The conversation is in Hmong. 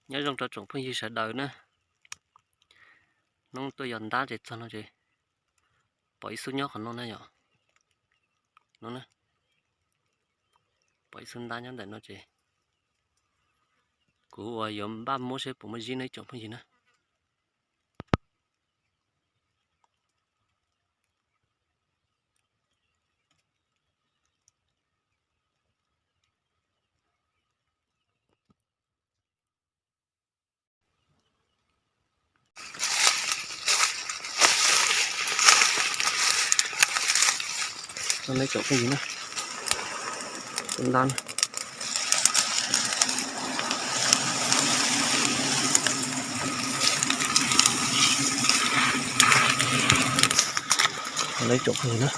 Nyob zoo rau tsoom phooj ywg sawv daws na. Hnub tuaj yos ntab ces txog no ces pom ib xub nyob qhov no na yom. No na, pom ib xub ntab nyob ntawm no ces kuv ua yuav npaj muab seb puas muaj zib no ib tsoom phooj ywg na. Ib tsoom phooj ywg na, xub ntab na. Ib tsoom phooj ywg na.